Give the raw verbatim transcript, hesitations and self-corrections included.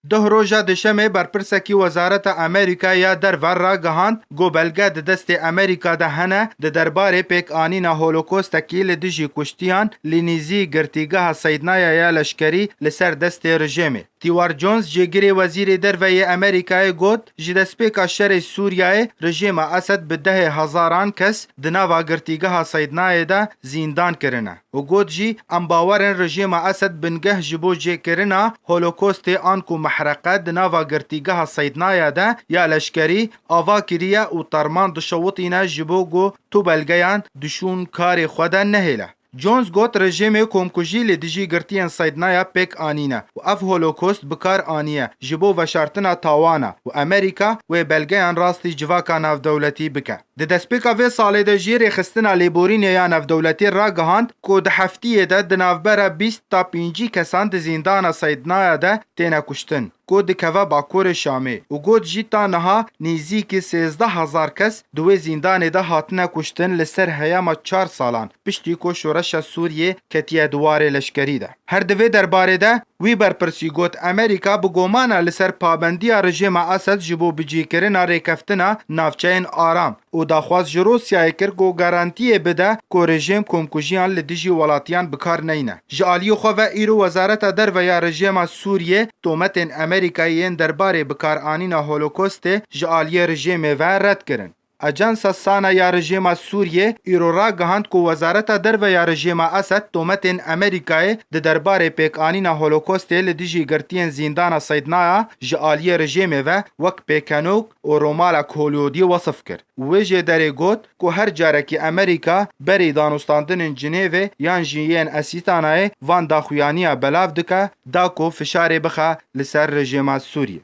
Duh roja dişemê berpirsekî Wezareta Amerîka ya Derve ragihand ku belge di destê Amerîka de hene di derbarê pêkanîna holokostekî li dijî kuştiyan li nîzî girtîgeha Seydnaya ya leşkerî li ser destê rejêmê. Tiwar Jones, cêgirê Wezîrê Derve yê Amerîkayê got, ji destpêka şerê Sûriyeyê rejêma Esed bi dehê hezaran kes di nava girtîgeha Seydnayê de zîndan kirine. Û got jî, em bawer in rejêma Esed bingeh ji bo jêkirina holokostê anku mehreqe di nava girtîgeha Seydnaya de ya leşkerî ava kiriye û terman dişewitîne ji bo ku tu belgeyan di şûn karê xwe de nehêle. Jones got, rejêmê komkujî li dijî girtiyên Seydnaya pêk anîne û ev holokost bi kar aniye ji bo veşartina tawana û Amerîka wê belgeyan rastî civaka navdewletî bike. Di destpêka vê salê de jî rêxistina lêborînê ya navdewletî ragihand ku di heftiyê de di navbera bîst ta pêncî kesan di zîndana Seydnaya de têne kuştin, ku dikeve Bakurê Şamê û got jî ta niha nêzîkî sêzdeh hezar kes di wê zîndanê de hatine kuştin li ser heyama çar salan, piştî ku şoreşa Sûriyê ketiye di warê leşkerî de. Her di vê derbarê de wî berpirsî got, Amerîka bi gomana li ser pabendiya rejêma Esed ji bo bicîkirina rêkeftina navçeyên aram û daxwaz ji Rûsyayê kir ku garantiyê bide ku rejêm komkujiyan li dijî welatiyan bi kar neyne. Ji aliyê xwe ve îro Wezareta Derve ya rejêma Sûriyê tometên Amerîkayê yên derbarê bikaranîna holokostê ji aliyê rejêmê ve red kirin. Ajansa Sana ya rejêma Sûriyê îro ragihand ku Wezareta Derve ya rejêma Esed tometên Amerîkayê di derbarê pêkanîna holokostê li dijî girtiyên zîndana Seydnaya ji aliyê rejêmê ve wek pêkenok û romalek Hollywoodî wesif kir. Wê jêderê got ku her carekî Amerîka berî danûstandinên Cinêvê yan jî yên Esîtanayê van daxuyaniya belav dike, da ku fişarê bixe li ser rejêma Sûriyê.